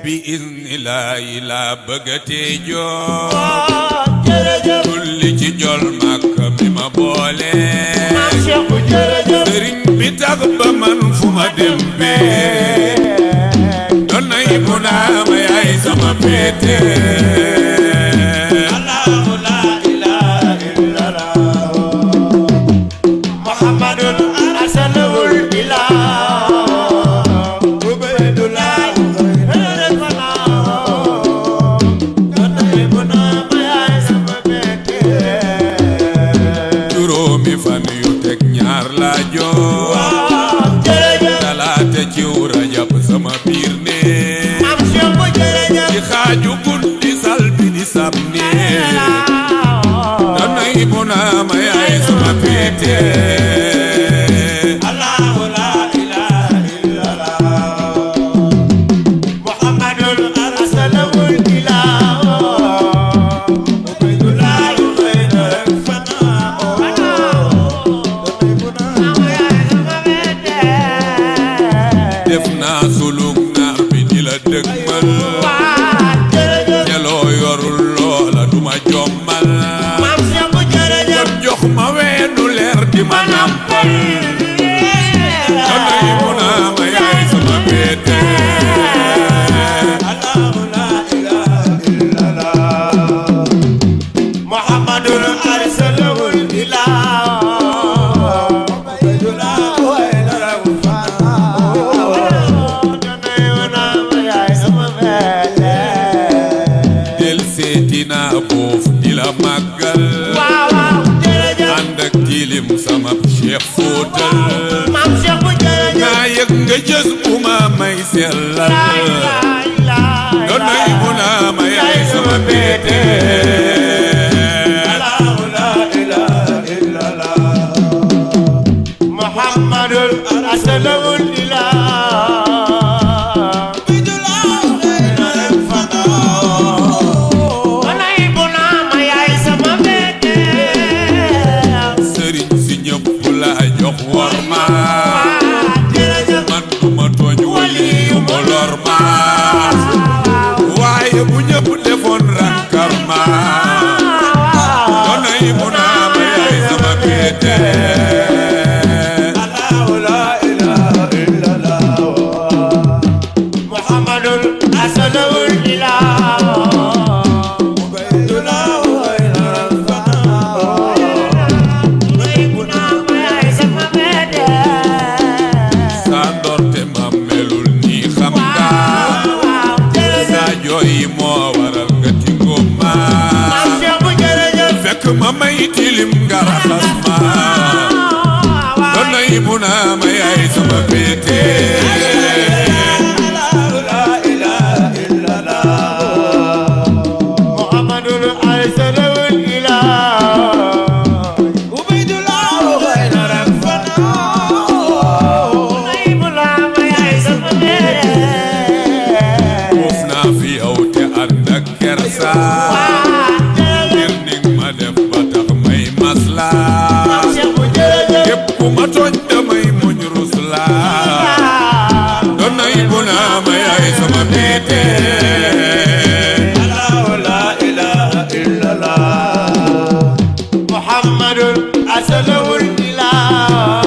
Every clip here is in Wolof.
بإذن الله لا بغتي جو كل ci jol Makka mi ma boole sëriñ bi tax ba man fu ma dem bee doon na ibu naa ma yaay sama péete Allahu la ilaha illallah Muhammadun arsalul ilah talaata ci Rajab sama biir ne ci xaaju guddi salbi di samne dana ibu naa ma yaay sama péete Allahu la ilaha illallah Muhammadun arsalul ilah def naa suluk naar bi di la dëgmal ñeloo yorul loola duma jommal kon jox ma weenu leer di ma nampal dana ibu naa ma yaay sama péete Allahu la ilaha illallah Muhammadun arsalul ilah boof di la màggal ànd ak tilim sama Cheikh fóotal naa yëg nga jës bu ma may sellal doon na ibu naa ma yaay sama péete Allahu la ilaha illallah Muhammadul rasulul ilah waaye bu ñëpp defoon rankar ma doon na ibu naa ma yaay sama péete Allahu la ilaha illallah Muhammadul rasulul ilah ma may tilim nga raxas ma doon na ibu naa ma yaay sama péete Allahu la ilaha illallah Muhammadun arsalul ilah ubaydullahu khayra rabbana doon na ibu naa ma yaay sama péete foof naa fi yow te ànd ak kersa képp ku ma tooñ damay muñ rus la doon na ibu naa ma yaay sama péete Allahu la ilaha illallah Muhammadun arsalul ilah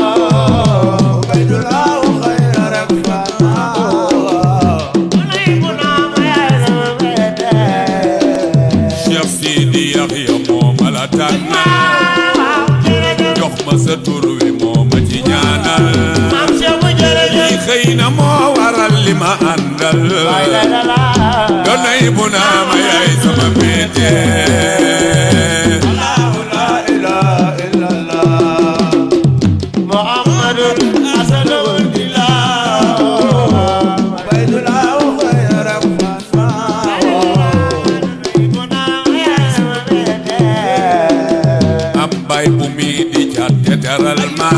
ubaydullahu khayra rabbana doon na ibu naa ma yaay sama péete Cheikh Sidi Yaxya moo ma la tànn ma sa tur wi moo ma ci ñaanal lii xëy na moo waral li ma àndal doon na ibu naa ma yaay sama péete Allahu la ilaha illallah محمد أسد الإله عبيد الله خير am bay bu mi di catte teral ma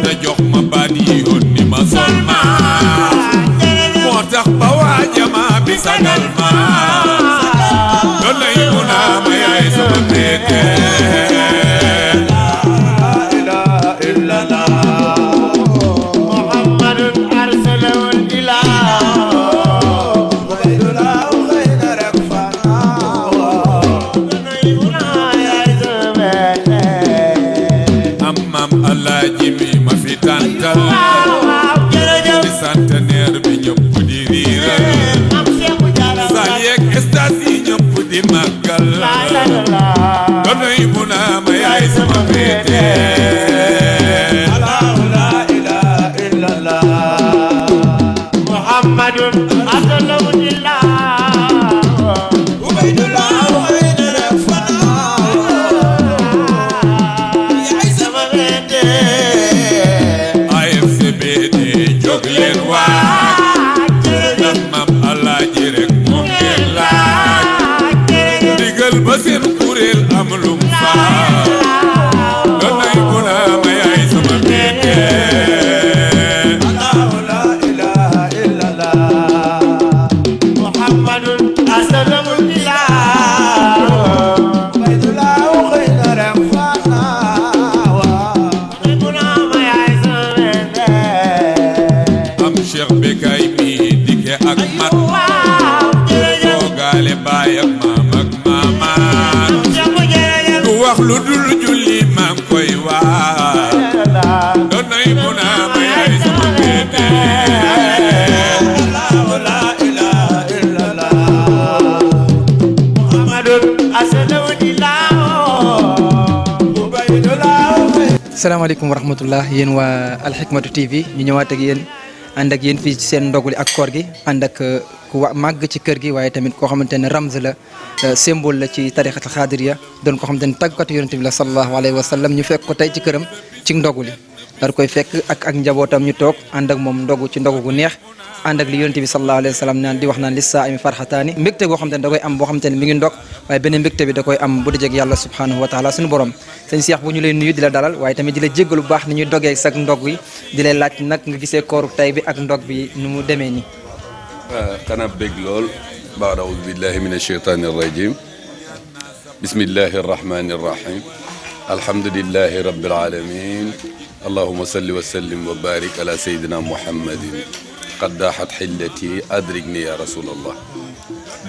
te jox ma baat yi yónni ma sol ma moo tax ba waaja ma bi sagal ma doon lay mu naa ma yaay sama péete di centenaire bi ñëpp di riiral sal yeeg stade yi ñëpp di màggal doonay mu naa ma yaay sama péete la ilaha illallah muhammadun asalawulillah ubaydullah waynara fana yaay sama péete AFCBD jóg leen waaj ndax maam Alaaji rek moom ngeen laaj digal ba seen kuréel am lum faaj doonay mu naa ma yaay sama péete la ilaha illallah muhammadun asalawulillah ubaydullah waynara fana am Cheikh Bekay mi dikke ak mat toogaale baay ak maam ak maamaat du wax lu dul julli maa ngi koy waaj doonay mu naa ma yaay sama péete la ilaha illallah muhammadun asalawulillah ubaydullah salaamaaleykum wa rahmatullah yéen waa Alhikmatu TV ñu ñëwaat ak yéen ànd ak yéen fii ci seen ndoguli ak koor gi ànd ak ku màgg ci kër gi waaye tamit koo xamante ne ramz la symbole la ci tarixatul xaadiriya doon koo xamante ne tàggatu yonent bi la sallallahu alayhi wa sallam ñu fekk ko tey ci këram ci ndoguli dar koy fekk ak njabootam ñu toog ànd ak moom ndogu ci ndogu gu neex ànd ak li yonent bi sallallahu alayhi wa sallam naan di wax naan li saa imi farxataani mbégte boo xamante ne da koy am boo xamante ne mi ngi ndog waaye beneen mbégte bi da koy am bu dajeg yàlla subhanahu wa taala suñu borom sëñ Cheikh bu ñu lay nuyu di la dalal waaye tamit di la jéggalu bu baax ni ñuy dogee sag ndog yi di lay laaj nag nga gisee kooru tay bi ak ndog bi nu mu demee nii xanaa bég lool baad audu billahi min alcheytani arrajim bismillahi arrahmani arrahim alhamdulillahi rabbil alamin allahuma salli wa sallim wa barik ala sayidina muhammadin qad daaxat xillati adrikni ya rasulallah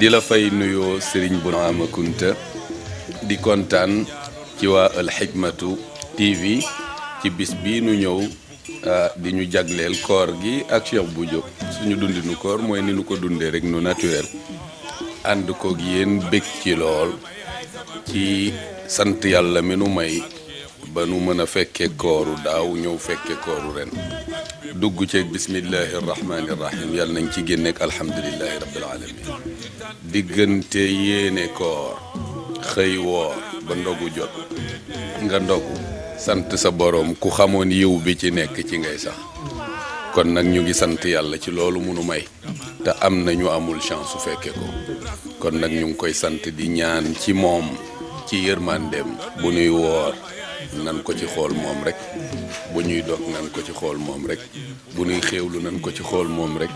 di la fay nuyoo Serigne Bounama Kunta di kontaan ci waa Alhikmatu TV ci bis bii nu ñëw di ñu jagleel koor gi ak Cheikh Bou Diop suñu dundinu koor mooy ni nu ko dundee rek nu naturel ànd koog yéen bég ci lool ci sant yàlla mi nu may ba nu mën a fekkee kooru daaw ñëw fekkee kooru ren dugg ceeg bismillahi rahmaani rahim yàlla nañ ci génneek alhamdulillahi rabbil alamin diggante yéene koor xëy woor ba ndogu jot nga ndogu sant sa borom ku xamoon yiw bi ci nekk ci ngay sax kon nag ñu ngi sant yàlla ci loolu munu may te am na ñu amul chance su fekkee ko kon nag ñu ngi koy sant di ñaan ci moom ci yërmandeem bu nuy woor nan ko ci xool moom rek bu ñuy dog nan ko ci xool moom rek bu nuy xéewlu nan ko ci xool moom rek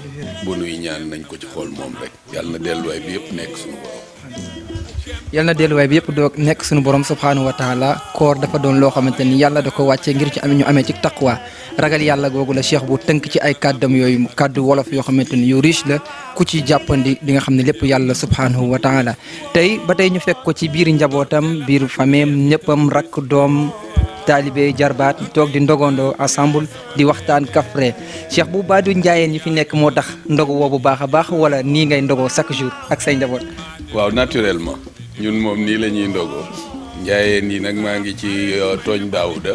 bu nuy ñaan nañ ko ci xool moom rek yàlla na delluwaay bi yëpp nekk suñu borom yal na delluwaay bi yëpp doo nekk suñu borom subhanahu wa taala koor dafa doon loo xamante ni yàlla da ko wàccee ngir ci am ñu amee ci taqwa ragal yàlla googu la Cheikh bu tënk ci ay kàddam yooyu kàddu wolof yoo xamante ni yu riche la ku ci jàppandi di nga xam ne lépp yàlla subhanahu wa taala tey ba tey ñu fekk ko ci biir njabootam biir fameem ñëppam rakk doom taalibe jarbaat toog di ndogandoo ensemble di waxtaan kafre Cheikh bu baadu njaayeen ñi fi nekk moo tax ndogu woo bu baax a baax wala nii ngay ndogoo chaque jour ak say njaboot. waaw naturellement ñun moom nii la ñuy ndogoo njaayeen yi nag maa ngi ci tooñ daawuda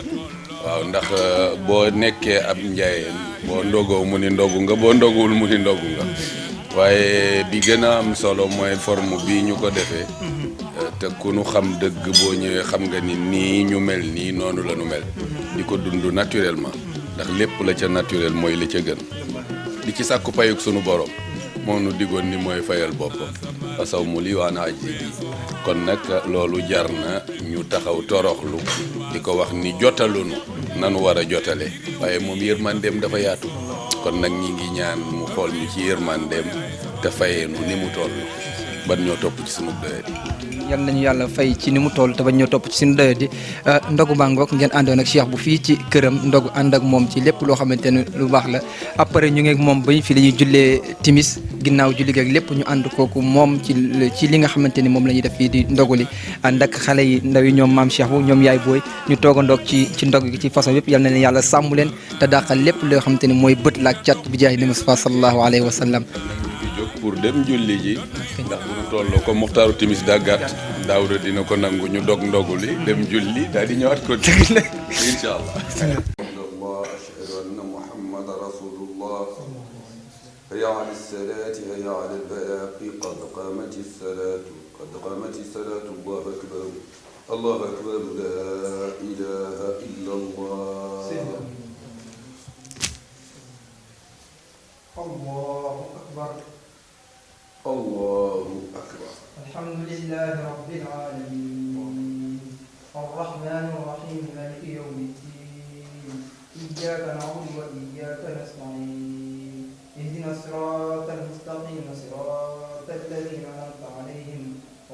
waaw ndax boo nekkee ab njaayeen boo ndogoo mu ni ndogu nga boo ndoguwul mu ni ndogu nga waaye bi gën a am solo mooy forme bii ñu ko defee te ku nu xam dëgg boo ñëwee xam nga ni nii ñu mel nii noonu la nu mel di ko dund naturellement ndax lépp la ca naturel mooy li ca gën di ci sàkku payuk sunu borom moo nu digoon ni mooy fayal boppam fasaw mu li waana aji bi kon nag loolu jar na ñu taxaw toroxlu di ko wax ni jotalunu nanu war a jotale waaye moom yërmandeem dafa yaatu kon nag ñi ngi ñaan mu xool ñu ci yërmandeem te fayeenu ni mu toll ban ñoo topp ci sunu doyadi yal nañu yàlla fay ci ni mu toll te bañ ñoo topp ci suñu doyadi ndogu baa ngoog ngeen àndoon ak Cheikh bu fii ci këram ndogu ànd ak moom ci lépp loo xamante ne lu baax la après ñu ngi ak moom bañ fi la ñuy jullee timis ginnaaw julli gi ak lépp ñu ànd kooku moom ci li nga xamante ni moom la ñuy def fii di ndogu li ànd ak xale yi ndaw yi ñoom maam Cheikh bu ñoom yaay booy ñu toogandoog ci ndog gi ci façon yëpp yal na leen yàlla sàmm leen te dàqal lépp loo xamante ni mooy bët la ak cat bi jaay ni Mustafa sallallahu alayhi wa sallam pour dem julli ji ndax bu ñu tolloo ko muxtaaru timis daa gàtt daawda dina ko nangu ñu dog ndogu li dem julli daal di ñëwaat ko incha allah ashhadu anna muhammadan rasulullah hayya ala salaati hayya ala al-falaah qad qaamati salaatu allahu akbar laa ilaaha illa allah allahu akbar الله أكبر الحمد لله رب العالمين الرحمن الرحيم مالك يوم الدين إياك نعبد وإياك نستعين اهدنا الصراط المستقيم صراط الذين أنعمت عليهم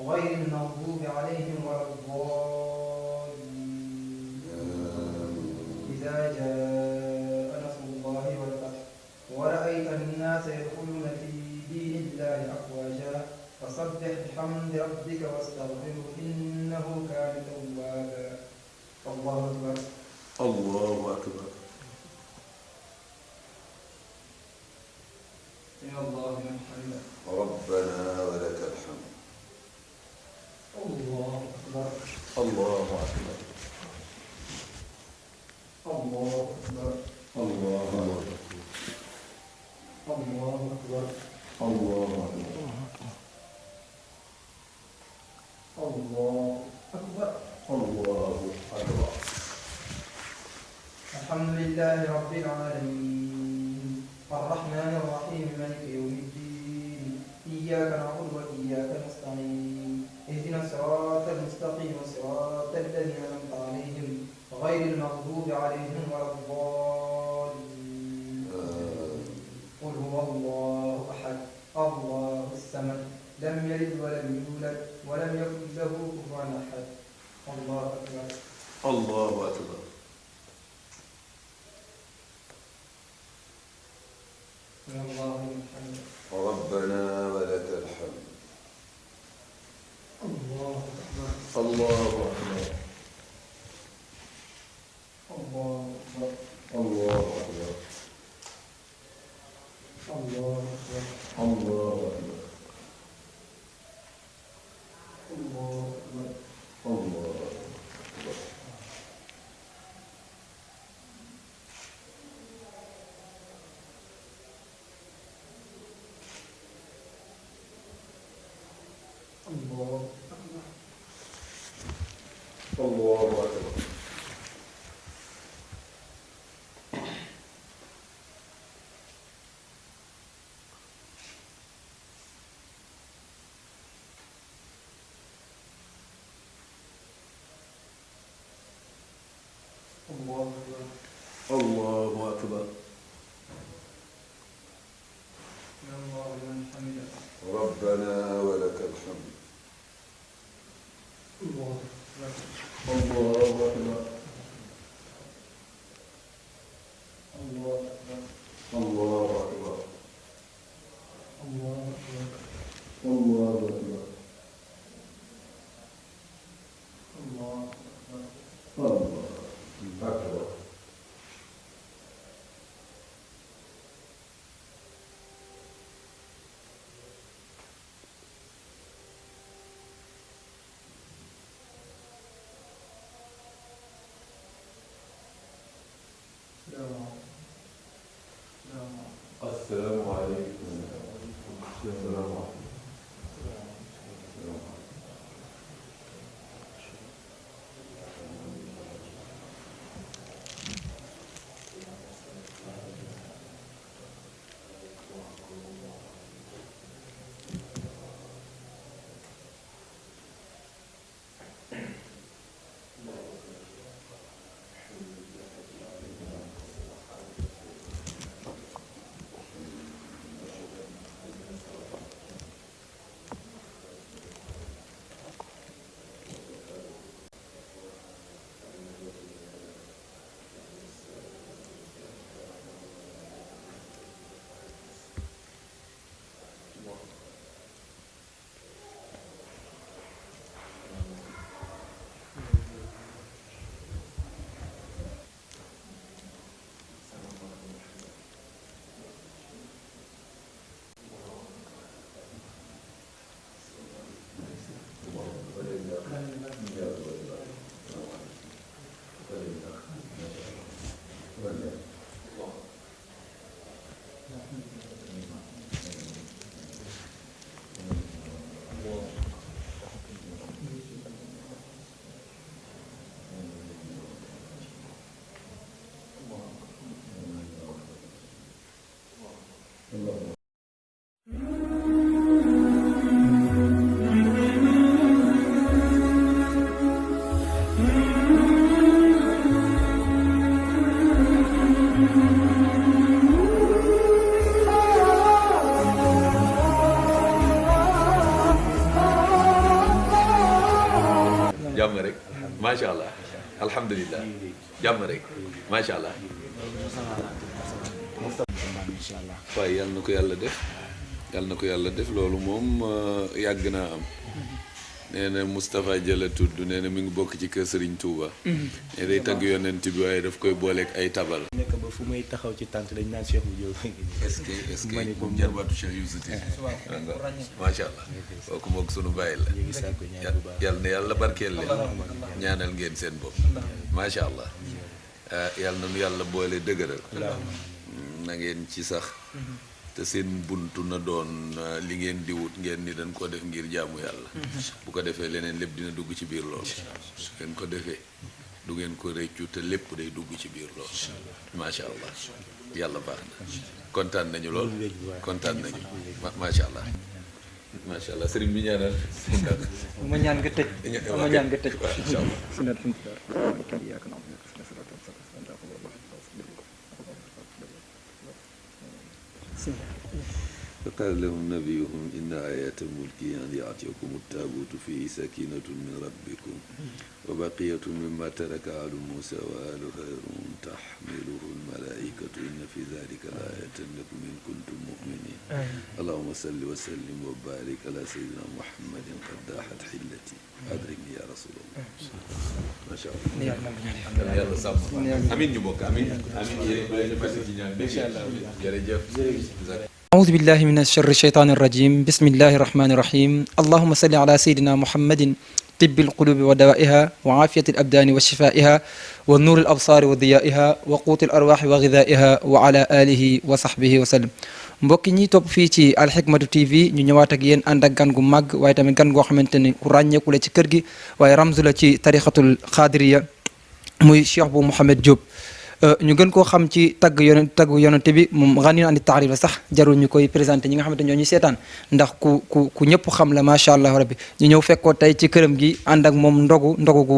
غير المغضوب عليهم ولا الضالين إذا جاء نصر الله والفتح ورأيت الناس يدخلون في دين الله أفواجا فسبح بحمد ربك واستغفره إنه كان توابا الله أكبر الله أكبر يا الله من حمده ربنا ولك الحمد الله أكبر الله أكبر الله أكبر الله أكبر الله أكبر الله الله أكبر الله أكبر الحمد لله رب العالمين الرحمن الرحيم مالك يوم الدين إياك نعبد وإياك نستعين اهدنا الصراط المستقيم صراط الذين أنعمت عليهم غير المغضوب عليهم ولا الضالين قل هو الله أحد الله الصمد لم يلد ولم يولد ولم يكن له كفوا أحد الله أكبر الله أكبر يا الله من حمده ربنا ولك الحمد الله أكبر الله أكبر الله أكبر الله أكبر الله أكبر الله أكبر الله أكبر الله أكبر الله الله أكبر الله أكبر يا الله من حمده ربنا ولك الحمد الله الله أكبر الله أكبر الله أكبر الله أكبر الله أكبر الله أكبر الله أكبر السلام عليكم. السلام عليكم. jàmm rek macha allah alhamdulilah jàmm rek macha allah. waaye yal na ko yàlla def yal na ko yàlla def loolu moom yàgg naa am. nee na Moustapha Jalla tudd nee na mi ngi bokk ci kër Serigne Touba. nee day tagg yonent bi waaye daf koy booleeg ay tabal. nekk ba fu may taxaw ci tànt dañ naan Cheikh bu Diop. est-ce que moom jarbaatu Cheikh Youssou Tine. macha allah kooku moog sunu bàyyi la. ñu ngi sàkku ñaan bu baax yal na yàlla barkeel leen ñaanal ngeen seen bopp. macha allah yal na nu yàlla boole dëgëral. na ngeen ci sax. te seen buntu na doon li ngeen di wut ngeen ni dañ ko def ngir jaamu yàlla. bu ko defee leneen lépp dina dugg ci biir loolu. su ngeen ko defee du ngeen ko réccu te lépp day dugg ci biir loolu. macha allah yàlla baax na kontaan nañu lool kontaan nañu macha allah. macha allah sëriñ bi ñaanal. ma ñaan nga tëj ma ñaan nga tëj. incha allah. فقال لهم نبيهم إن آيات ملكي أن يأتيكم التابوت فيه سكينة من ربكم وبقية مما ترك آل موسى وآل هارون تحمله الملائكة إن في ذلك لآية لكم إن كنتم مؤمنين اللهم صل وسلم وبارك على سيدنا محمد قد داحت حلتي أدركني يا رسول الله ما شاء الله يلا سام أمين نبوك أمين أمين أعوذ بالله من الشر الشيطان الرجيم بسم الله الرحمن الرحيم اللهم صل على سيدنا محمد طب القلوب ودوائها وعافية الأبدان وشفائها والنور الأبصار وضيائها وقوت الأرواح وغذائها وعلى آله وصحبه وسلم mbokk ñi topp fii ci Alhikmatu TV ñu ñëwaat ak yéen ànd ak gan gu màgg waaye tamit gan goo xamante ni ku ràññeeku la ci kër gi waaye ramzu la ci tarixatul xaadiriya muy Cheikh bu Mouhamed Diop ñu gën koo xam ci tagg yonente bi moom xani andi taarif la sax jarul ñu koy présenté ñi nga xamante ñoo ñuy seetaan ndax ku ñëpp xam la macha allah rabbi ñu ñëw fekkoo tey ci këram gi ànd ak moom ndogu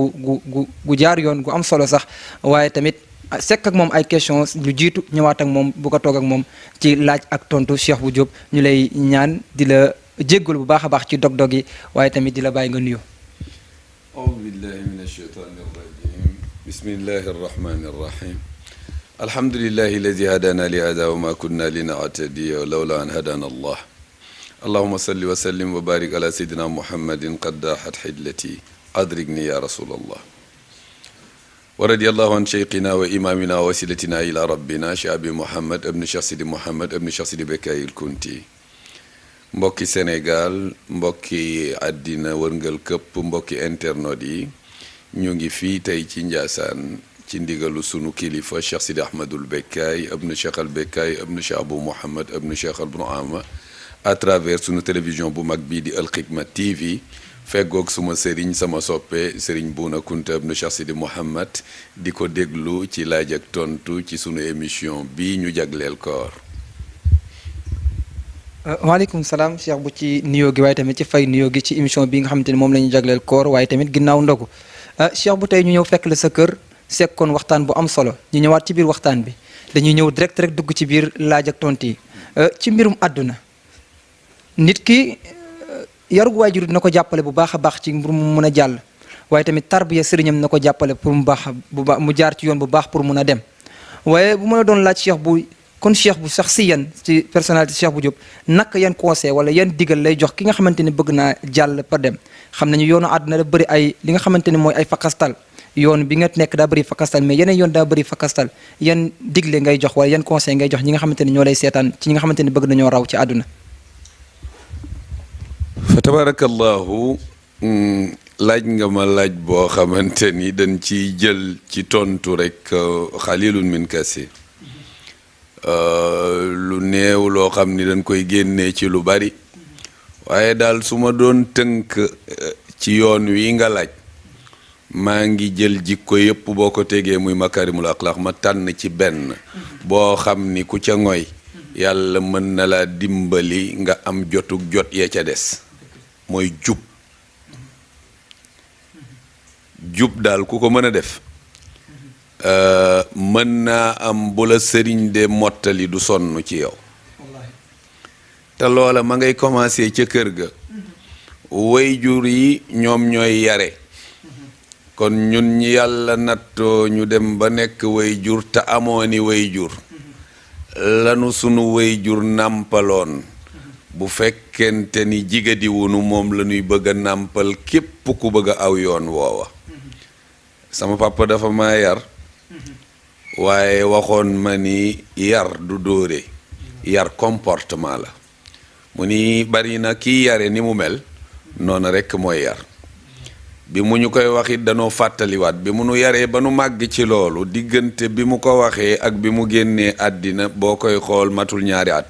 gu jaar yoon gu am solo sax waaye tamit sekk ak moom ay question lu jiitu ñëwaat ak moom bu ko toog ak moom ci laaj ak tontu Cheikh bu Diop ñu lay ñaan di la jéggal bu baax a baax ci dog-dog yi waaye tamit di la bàyyi nga nuyu. أعوذ بالله من الشيطان الرجيم بسم الله الرحمن الرحيم الحمد لله الذي هدانا لهذا وما كنا لنهتدي لولا أن هدانا الله اللهم صل وسلم وبارك على سيدنا محمد قد داحت حلتي أدركني يا رسول الله ورضي الله عن شيخنا وإمامنا ووسيلتنا إلى ربنا شعبي محمد ابن شيخ سيدي محمد ابن شيخ سيدي بكاي الكونتي mbokki Sénégal mbokki àddina wërngal këpp mbokki internet yi ñu ngi fii tey ci Njaasaan ci ndigalu sunu kilifa Cheikh Sidi Ahmadul Bekkaay ibnu Cheikh al Bekkaay ibnu Cheikh Abou Mouhamad ibnu Cheikh al Brahma à travers sunu télévision bu mag bii di Alhikma TV feggoog suma sëriñ sama soppe sëriñ Bouna Kunta ibnu Cheikh Sidi Mouhamad di ko déglu ci laaj ak tontu ci sunu émission bii ñu jagleel koor. waaleykum salaam Cheikh bu ci nuyoo gi waaye tamit ci fay nuyoo gi ci émission bi nga xamante ni moom la ñu jagleel koor waaye tamit ginnaaw ndogu Cheikh bu tey ñu ñëw fekk la sa kër sekkoon waxtaan bu am solo ñu ñëwaat ci biir waxtaan bi dañuy ñëw direct rek dugg ci biir laaj ak tontu yi ci mbirum àdduna nit ki yarug waajur dina ko jàppale bu baax a baax ci pour mu mun a jàll waaye tamit tarbiya sëriñam na ko jàppale pour mu baax mu jaar ci yoon bu baax pour mun a dem waaye bu ma la doon laaj Cheikh bu kon Cheikh bu sax si yan ci personnalité Cheikh bu Diop naka yan conseil wala yan digal lay jox ki nga xamante ni bëgg naa jàll par dem xam nañu yoonu àdduna da bëri ay li nga xamante ni mooy ay fakastal yoon bi nga nekk daa bëri fakastal mais yeneen yoon daa bëri fakastal yan digle ngay jox wala yan conseil ngay jox ñi nga xamante ni ñoo lay seetaan ci ñi nga xamante ni bëgg nañoo raw ci àdduna. fa tabarakallahu laaj nga ma laaj boo xamante ni dañ ci jël ci tontu rek xalilun min kasir lu néew loo xam ni dañ koy génnee ci lu bari waaye daal su ma doon tënk ci yoon wi nga laaj maa ngi jël jikko yépp boo ko tegee muy makarimul axlaq ma tànn ci benn boo xam ni ku ca ngoy yàlla mën na la dimbali nga am jotug jot ya ca des mooy jub daal ku ko mën a def mën naa am bu la sëriñ de mottali du sonn ci yow te loola ma ngay commencé ca kër ga waajur yi ñoom ñooy yare kon ñun ñi yàlla nattoo ñu dem ba nekk waajur te amooni waajur lanu sunu waajur nàmpaloon bu fekkente ni jigadiwunu moom la ñuy bëgg a nàmpal képp ku bëgg a aw yoon woowa sama papa dafa ma yar waaye waxoon ma ni yar du dóore yar comportement la mu ni bari na kii yare ni mu mel noonu rekk mooy yar bi mu ñu koy wax it danoo fàttaliwaat bi mu nu yaree ba nu màgg ci loolu diggante bi mu ko waxee ak bi mu génnee àddina boo koy xool matul ñaari at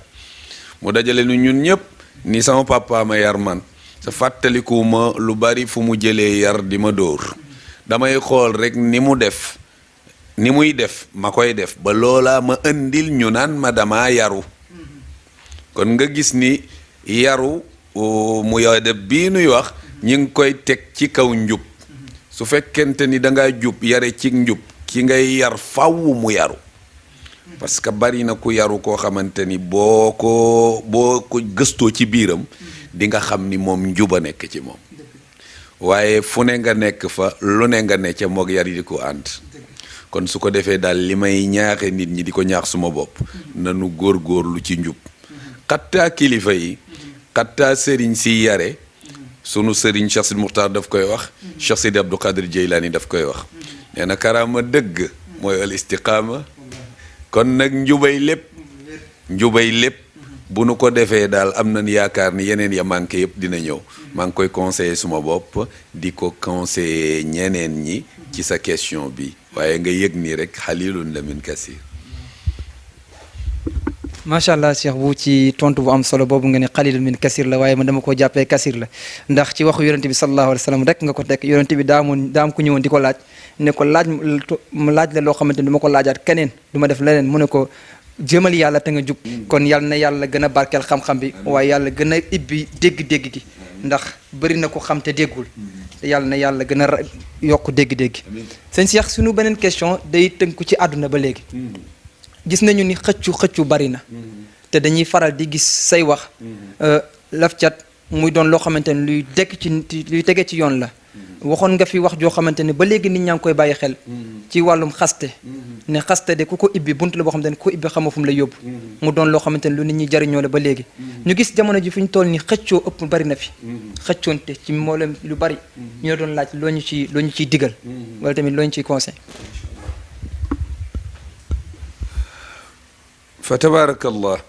mu dajale nu ñun ñépp ni sama papa ma yar man sa fàttalikuuma lu bari fu mu jëlee yar di ma dóor damay xool rekk ni mu def ni muy def ma koy def ba loola ma indil ñu naan ma dama yaru kon nga gis ni yaru mu yow def bii nuy wax ñi ngi koy teg ci kaw njub su fekkente ni danga jub yare ci njub ki ngay yar faw mu yaru parce que bari na ku yaru koo xamante ni boo ko gëstoo ci biiram di nga xam ni moom njuba nekk ci moom waaye fu ne nga nekk fa lu ne nga ne ca moog yar yi di ko ànd kon su ko defee daal li may ñaaxe nit ñi di ko ñaax suma bopp nanu góorgóorlu ci njub xattaa kilifa yi xattaa sëriñ si yare sunu sëriñ Cheikh Sidi Muxtaar daf koy wax Cheikh Sidi Abdou Qadir Jeylaani daf koy wax nee na karaama dëgg mooy al istiqaama kon nag njubay lépp bu nu ko defee daal am nañ yaakaar ni yeneen ya manqué yëpp dina ñëw maa ngi koy conseiller suma bopp di ko conseiller ñeneen ñi ci sa question bi waaye nga yëg nii rek xalilun la min kasir macha allah Cheikh bu ci tontu bu am solo boobu nga ne xalilun min kasir la waaye man dama koo jàppee kasir la ndax ci waxu yonente bi sallallahu alayhi wa sallam rek nga ko teg yonente bi daa am ku ñëwoon di ko laaj ne ko laaj la loo xamante ni du ma ko laajaat keneen du ma def leneen mu ne ko jëmal yàlla te nga jub kon yàlla na yàlla gën a barkeel xam-xam bi waaye yàlla gën a ibbi dégg-dégg gi ndax bëri na ko xam te déggul te yàlla na yàlla gën a yokk dégg-dégg sëñ Cheikh suñu beneen question day tënku ci àdduna ba léegi gis nañu ni xëccu bari na te dañuy faral di gis say wax laf cat muy doon loo xamante ne luy tege ci yoon la waxoon nga fi wax joo xamante ne ba léegi nit ñaa ngi koy bàyyi xel ci wàllum xaste ne xaste de ku ko ibbi bunt la boo xamante ne ku ko ibbi xamoo fu mu lay yóbbu mu doon loo xamante ne lu nit ñi jariñoo la ba léegi ñu gis jamono ji fi ñu toll ni xëccoo ëpp bari na fi xëccoonte ci mboolem lu bari ñu la doon laaj loo ñu ciy digal wala tamit loo ñu ciy conseil fa tabarakallah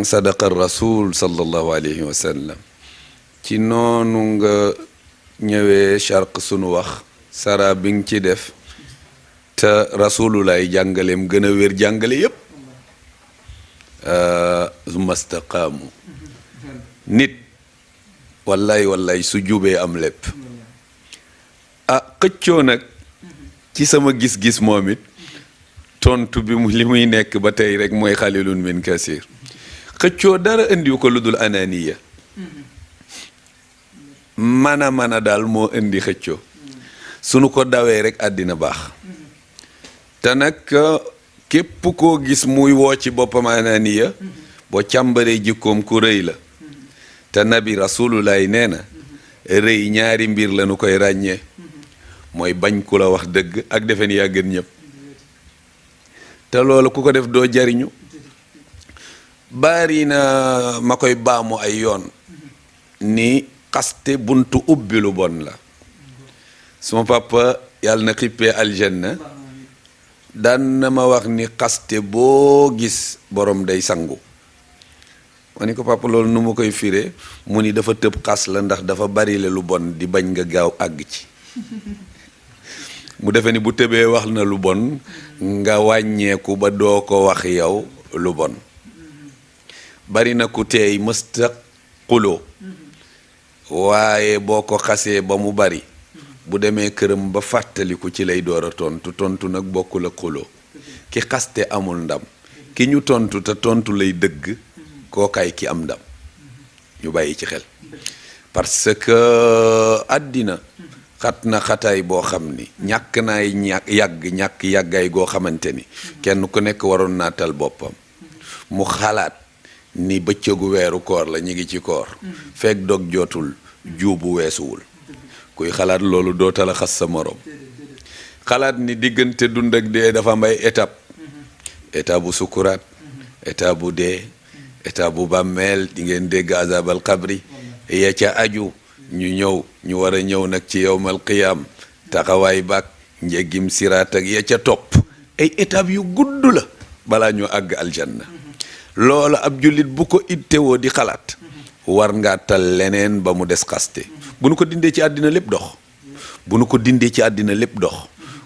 sadaqa rasul sallallahu alayhi wa sallam ci noonu nga ñëwee charq sunu wax sara bi nga ci def te rasululaay jàngaleem gën a wér jàngale yépp mastaqaamu nit wallaay su jubee am lépp xëccoo nag ci sama gis-gis moom it tontu bi li muy nekk ba tey rek mooy xalilun min kasir xëccoo dara indiw ko lu dul ananiya mana daal moo indi xëccoo sunu ko dawee rek àddina baax te nag képp koo gis muy woo ci boppam ananiya boo càmbaree jikkoom ku rëy la te nabi rasulullahi nee na rëy ñaari mbir la nu koy ràññee mooy bañ ku la wax dëgg ak defen yaa gën ñëpp te loolu ku ko def doo jariñu bari na ma koy baamu ay yoon ni xaste buntu ubbi lu bon la suma papa yàlla na xippee aljanna daan na ma wax ni xaste boo gis borom day sangu ma ni ko papa loolu nu ma koy firee mu ni dafa tëb xas la ndax dafa bari le lu bon di bañ nga gaaw àgg ci mu defe ni bu tëbee wax na lu bon nga wàññeeku ba doo ko wax yow lu bon bari na ku teey mësta xuloo waaye boo ko xasee ba mu bari bu demee këram ba fàttaliku ci lay door a tontu nag bokkul ak xuloo ki xaste amul ndam ki ñu tontu te tontu lay dëgg kookaay ki am ndam ñu bàyyi ci xel parce que àddina xat na xataay boo xam ni ñàkk naay ñàkk yàggaay goo xamante ni kenn ku nekk waroon naa tal boppam mu xalaat ni bëccëgu weeru koor la ñu ngi ci koor fekk dog jotul juubu weesuwul kuy xalaat loolu doo tala xas sa morom xalaat ni diggante dund ak dee dafa am ay étape bu sukuraat étape bu dee étape bu bàmmeel di ngeen dégg azabal xabri ya ca aju ñu war a ñëw nag ci yowmal qiyaam taxawaay baak njéggim siraat ak ya ca topp ay étape yu gudd la balaa ñu àgg aljanna loolu ab jullit bu ko ittewoo di xalaat war ngaa tal leneen ba mu des xaste bu nu ko dindee ci àddina lépp dox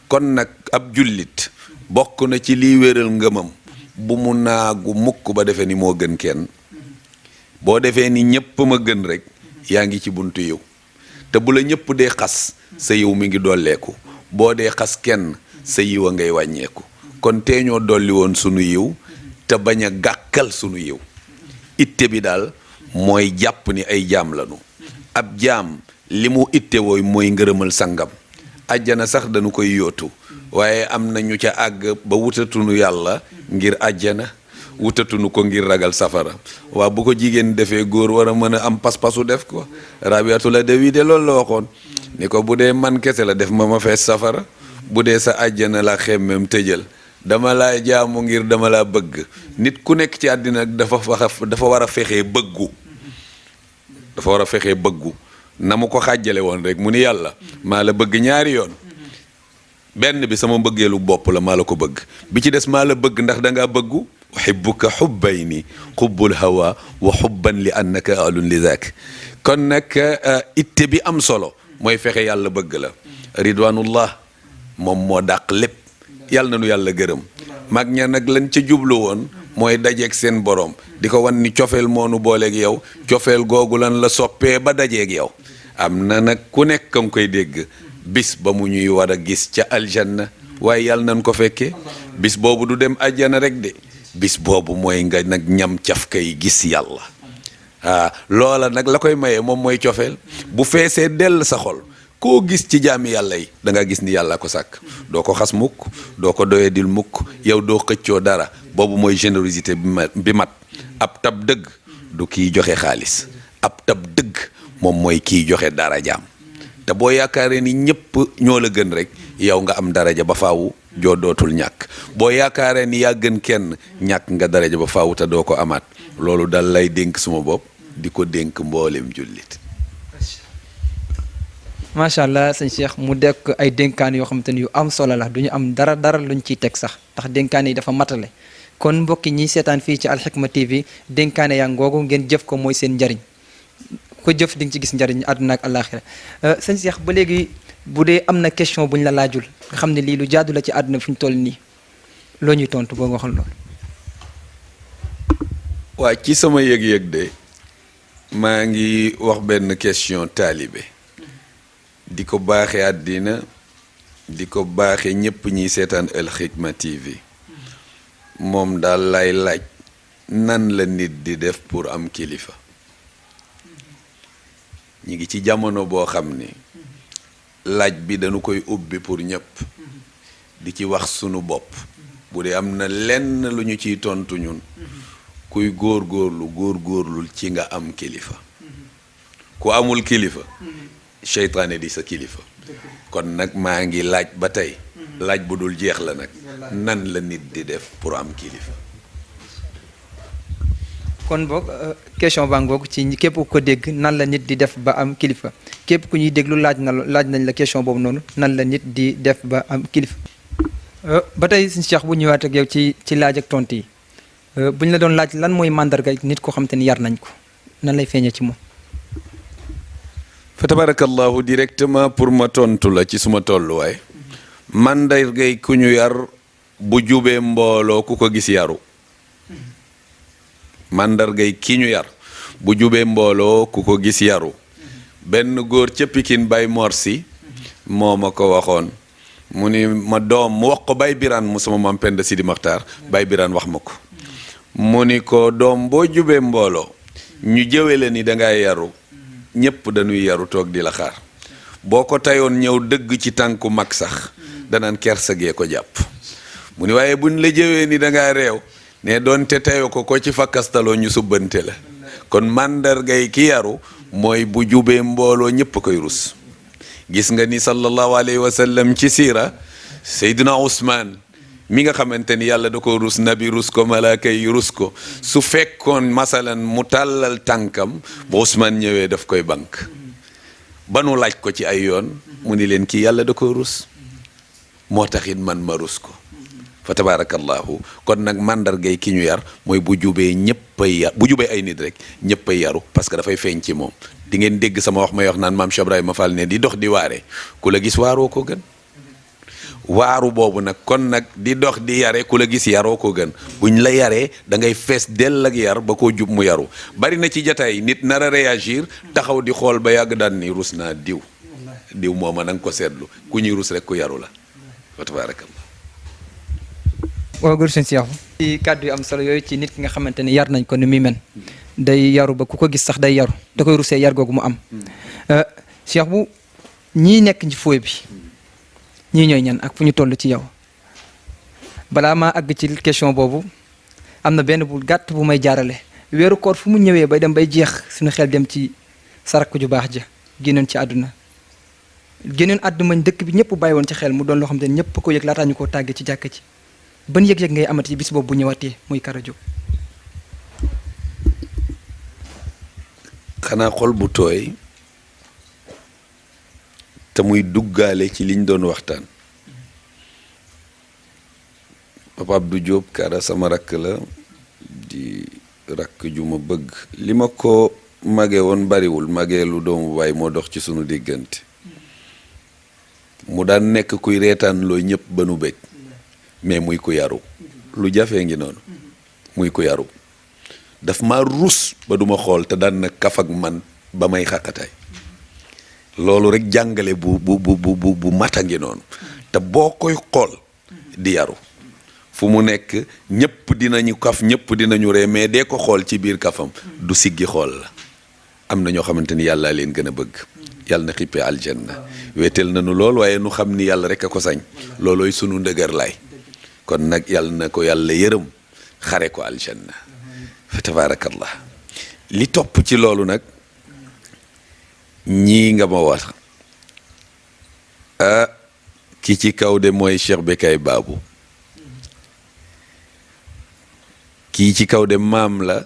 kon nag ab jullit bokk na ci liy wéral ngëmam bu mu naagu mukk ba defee ni moo gën kenn boo defee ni ñépp ma gën rek yaa ngi ci buntu yiw te bu la ñépp dee xas sa yiw mi ngi dolleeku boo dee xas kenn sa yiw a ngay wàññeeku kon tee ñoo dolli woon sunu yiw te bañ a gàkkal sunu yiw itte bi daal mooy jàpp ni ay jaam lanu ab jaam li mu itte wooy mooy ngërëmal sangam àjjana sax dañu koy yóotu waaye am na ñu ca àgg ba wutatunu yàlla ngir àjjana wutatunu ko ngir ragal safara waa bu ko jigéen defee góor war a mën a am pas-pasu def ko Rabiatu la dewi de loolu la waxoon ni ko bu dee man kese la def ma fees safara bu dee sa àjjana la xemmem tëjal dama laa jaamu ngir dama laa bëgg nit ku nekk ci àddina dafa war a fexee bëggu na mu ko xàjjale woon rek mu ni yàlla maa la bëgg ñaari yoon benn bi sama mbëggeelu bopp la maa la ko bëgg bi ci des maa la bëgg ndax dangaa bëggu uhibbuka hubbayni xubbul hawa wa xubban li annaka alun li zaak kon nag itte bi am solo mooy fexe yàlla bëgg la ridwanullah moom moo dàq lépp yàlla na nu yàlla gërëm mag ña nag lañ ca jublu woon mooy dajeeg seen borom di ko wan ni cofeel moonu booleeg yow cofeel googu lan la soppee ba dajeeg yow am na nag ku nekk nga koy dégg bis ba mu ñuy war a gis ca aljanna waaye yàlla nañ ko fekkee bis boobu du dem àjjana rek de bis boobu mooy nga nag ñam caf kay gis yàlla loola nag la koy maye moom mooy cofeel bu feesee dell sa xol koo gis ci jaami yàlla yi da nga gis ni yàlla ko sàkk doo ko xas mukk doo ko doyadil mukk yow doo xëccoo dara boobu mooy générosité bi mat ab tab dëgg du kiy joxe xaalis ab tab dëgg moom mooy kiy joxe darajaam te boo yaakaaree ni ñëpp ñoo la gën rek yow nga am daraja ba faawu joo dootul ñàkk boo yaakaaree ni yaa gën kenn ñàkk nga daraja ba faawu te doo ko amaat loolu dal lay dénk suma bopp di ko dénk mboolem jullit. macha allah sëñ Cheikh mu dekk ay dénkaan yoo xamante ni yu am solo la du ñu am dara luñ ciy teg sax ndax dénkaan yi dafa matale kon mbokki ñi seetaan fii ci Al-Hikma TV dénkaane yaa ngoogu ngeen jëf ko mooy seen njariñ ko jëf di nga ci gis njariñ àdduna ak àllaaxira sëñ Cheikh ba léegi bu dee am na question bu ñu la laajul nga xam ne lii lu jaadu la ci àdduna fi ñu toll nii loo ñuy tontu boo nga waxoon loolu. waa ci sama yëg-yëg de maa ngi wax benn question taalibe di ko baaxee àddina di ko baaxee ñépp ñiy seetaan Al-Hikma TV moom daal lay laaj nan la nit di def pour am kilifa ñi ngi ci jamono boo xam ni laaj bi dañu koy ubbi pour ñépp di ci wax sunu bopp bu dee am na lenn lu ñu ciy tontu ñun kuy góorgóorlul ci nga am kilifa ku amul kilifa seytaane di sa kilifa kon nag maa ngi laaj ba tey laaj bu dul jeex la nag nan la nit di def pour am kilifa. kon boog question baa ngoog ci képp ku ko dégg nan la nit di def ba am kilifa képp ku ñuy déglu laaj nañ la question boobu noonu nan la nit di def ba am kilifa. ba tey sëñ Cheikh bu ñëwaat ak yow ci laaj ak tontu yi buñ la doon laaj lan mooy mandarga nit koo xam te ni yar nañ ko nan lay feeñee ci moom. fa tabarakallahu directement pour ma tontu la ci suma tolluwaay mandargay ku ñu yar bu jubee mbooloo ku ko gis yaru mandargay ki ñu yar bu jubee mbooloo ku ko gis yaru benn góor ca Pikine Bay Morsi moo ma ko waxoon mu ni ma doom mu wax ko Bay Biraan mu sama maam Penda Sidi Maxtaar Bay Biraan wax ma ko mu ni ko doom boo jubee mbooloo ñu jëwe la ni dangay yaru ñépp dañuy yaru toog di la xaar boo ko tayoon ñëw dëgg ci tànku mag sax danaan kersa gee ko jàpp mu ni waaye buñ la jëwee ni dangaa réew ne doonte tayoo ko ci fakkastaloo ñu subbante la kon màndargay ki yaru mooy bu jubee mbooloo ñépp koy rus gis nga ni sallallahu alayhi wa sallam ci siira Seydina Ousmane mi nga xamante ni yàlla da ko rus nabi rus ko malaaka yi rus ko su fekkoon masalan mu tàllal tànkam ba Ousmane ñëwee daf koy bank ba nu laaj ko ci ay yoon mu ni leen kii yàlla da ko rus moo taxit man ma rus ko fa tabarakallahu kon nag mandargay ki ñu yar mooy bu jubee ñëppay yar bu jubee ay nit rek ñëppay yaru parce que dafay feeñ ci moom di ngeen dégg sama wax may wax naan maam Cheikh Ibrahima Fall ne di dox di waare ku la gis waaroo ko gën waaru boobu nag kon nag di dox di yare ku la gis yaroo ko gën buñ la yaree da ngay fees dell ak yar ba koo jub mu yaru bari na ci jataay nit nar a réagir taxaw di xool ba yàgg daan ni rus naa diw mooma na nga ko seetlu ku ñuy rus rek ku yaru la wa tabarakallah. waaw góor seen Cheikh ci kàddu yu am solo yooyu ci nit ki nga xamante ni yar nañ ko ni muy men day yaru ba ku ko gis sax day yaru da koy rusee yar googu mu am Cheikh bu ñii nekk ci fooy bi ñii ñooy ñan ak fu ñu toll ci yow balaa maa àgg ci question boobu am na benn bu gàtt bu may jaarale weeru koor fu mu ñëwee bay dem bay jeex suñu xel dem ci sarak ju baax ja génnoon ci àdduna mañ dëkk bi ñëpp bàyyi woon ci xel mu doon loo xam te ne ñëpp ko yëg laataa ñu koo tàggee ci jàkka ci ban yëg-yëg ngay amati bis boobu bu ñëwaatee muy Kara Diop. xanaa xol bu tooy te muy duggaale ci liñ doon waxtaan Papa Abdou Diop Kara sama rakk la di rakk ju ma bëgg li ma ko mage woon bariwul mageelu doomu baay moo dox ci sunu diggante mu daan nekk kuy reetaan loo ñëpp ba nu bëgg mais muy ku yaru lu jafee ngi noonu muy ku yaru daf ma rus ba duma xool te daan na kaf ak man ba may xàqataay loolu rek jàngale bu mata ngi noonu te boo koy xool di yaru fu mu nekk ñëpp dinañu kaf ñëpp dinañu ree mais dee ko xool ci biir kafam du siggi xool la am na ñoo xamante ni yàlla leen gën a bëgg yàlla na xippee aljanna weetel nañu lool waaye nu xam ni yàlla rek a ko sañ loolooy sunu ndëgër laay kon nag yàlla na ko yàlla yërëm xare ko aljanna fa tabarakallah li topp ci loolu nag ñii nga ma wax ki ci kaw de mooy Cheikh Bekay Babou kii ci kaw de maam la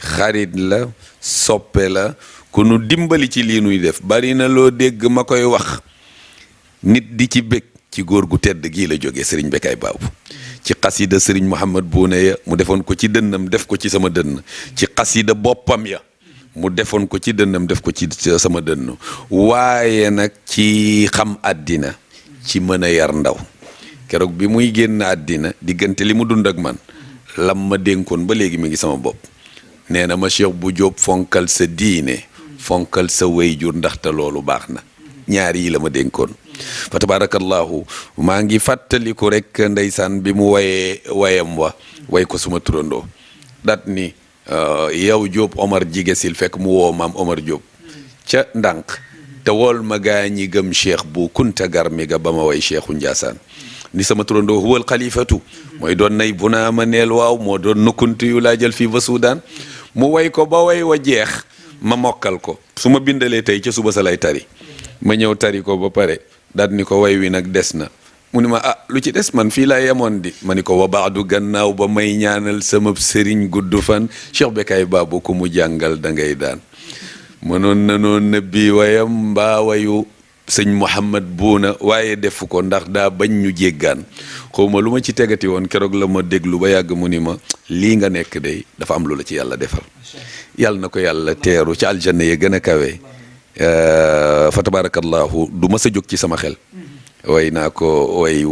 xarit la soppe la ku nu dimbali ci lii nuy def bari na loo dégg ma koy wax nit di ci bég ci góor gu tedd gii la jógee Serigne Bekay Babou ci xasida Serigne Mouhamad Boune ya mu defoon ko ci dënnam def ko ci sama dënn ci xasida boppam ya mu defoon ko ci dënnam def ko ci sama dënn waaye nag ci xam àddina ci mën a yar ndaw keroog bi muy génn àddina diggante li mu dund ak man lam ma dénkoon ba léegi mi ngi sama bopp nee na ma Cheikh bu Diop fonkal sa diine fonkal sa wayjur ndaxte loolu baax na ñaar yi la ma dénkoon fa tabarakallahu maa ngi fàttaliku rek ndeysaan bi mu wayee wayam wa way ko suma turandoo dat ni yow Diop Omar jige sil fekk mu woo maam Omar Diop ca ndànk te wool ma gaa ñi gëm cheikh bu kunta garmi ga ba ma way cheikhu Njaasaan ni sama turandoo huwal xalifatu mooy doon nay bu naa ma neel waaw moo doon nukkuntu yu laa jël fii ba Suudaan mu way ko ba way wa jeex ma mokkal ko su ma bindalee tey ca suba sa lay tari ma ñëw tari ko ba pare daal ni ko way wi nag des na mu ni ma lu ci des man fii laa yemoon di ma ni ko wa baadu gannaaw ba may ñaanal sama sëriñ gudd fan Cheikh Bekay Babou ku mu jàngal da ngay daan mënoon na noon nëbbi wayam mbaa wayu sëñ Mouhamad Buuna waaye defu ko ndax daa bañ ñu jéggaan xawma lu ma ci tegati woon keroog la ma déglu ba yàgg mu ni ma lii nga nekk day dafa am lu la ci yàlla defal yàlla na ko yàlla teeru ci aljanna ya gën a kawe fa tabarakallahu du ma sa jóg ci sama xel way naa ko way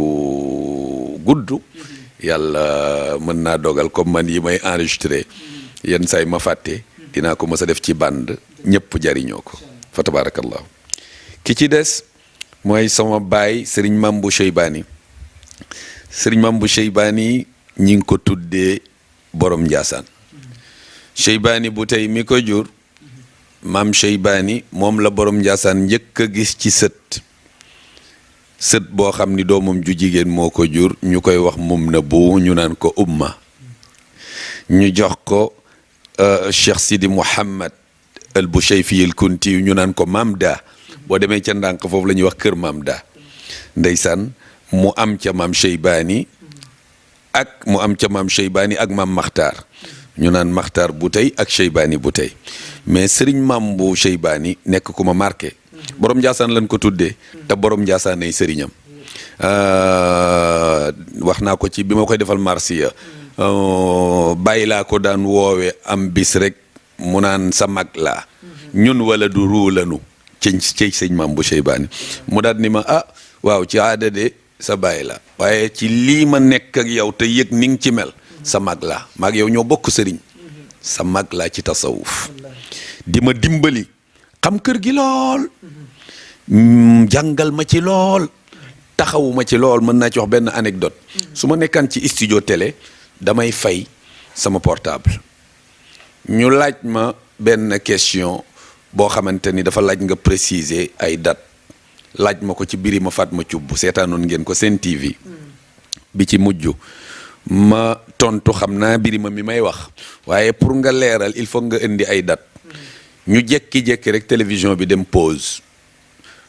gudd yàlla mën naa dogal comme man yi may enregistré yenn saay ma fàtte dinaa ko mës a def ci bande ñëpp jariñoo ko fa tabarakallahu ki ci des mooy sama baay sëriñ Mambu Cheybani sëriñ Mambu Cheybani ñi ngi ko tuddee borom Njaasaan Cheybani bu tey mi ko jur maam Cheybani moom la borom Njaasaan njëkk a gis ci sët boo xam ni doomam ju jigéen moo ko jur ñu koy wax mum na bu ñu naan ko umma ñu jox ko Cheikh Sidi Mouhammad al Bushayfi al Kunti ñu naan ko Mamda boo demee ca ndànk foofu la ñuy wax kër Mamda ndeysaan mu am ca maam Cheybani ak maam Makhtar ñu naan Makhtar bu tey ak Cheybani bu tey mais sëriñ maam bu Cheybani nekk ku ma marqué borom Ndiassane lañ ko tuddee te borom Ndiassane ay sëriñam wax naa ko ci bi ma koy defal marsiya bàyyi laa ko daan woowe am bis rek mu naan sa mag laa ñun wala du ruulanu ci sëñ maam bu Cheybani mu daal ni ma waaw ci aada de sa bàyyi la waaye ci lii ma nekk ak yow te yëg ni nga ci mel sa mag laa maag yow ñoo bokk sëriñ sa mag laa ci tasawuf di ma dimbali xam kër gi lool jàngal ma ci lool taxawu ma ci lool mën naa ci wax benn anecdote su ma nekkaan ci studio télé damay fay sama portable ñu laaj ma benn question boo xamante ni dafa laaj nga préciser ay date laaj ma ko ci Birima Fatma Thioub seetaanoon ngeen ko Sen TV bi ci mujj ma tontu xam naa Birima mi may wax waaye pour nga leeral il faut nga indi ay date ñu jékki-jékki rek télévision bi dem pause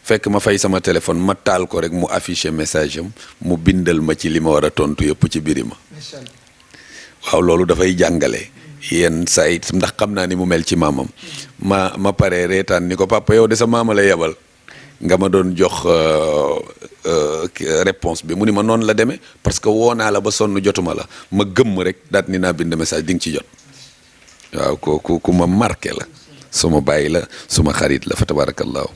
fekk ma fay sama téléphone ma taal ko rek mu affiché message am mu bindal ma ci li ma war a tontu yëpp ci Birima waaw loolu dafay jàngale yenn saa yi ndax xam naa ni mu mel ci maamam ma paree reetaan ni ko papa yow de sa maama la yebal nga ma doon jox réponse bi mu ni ma noonu la demee parce que woo naa la ba sonn jotuma la ma gëmm rek daat ni naa bind message di nga ci jot waaw ku ma marqué la suma bàyyi la suma xarit la fa tabarakallahu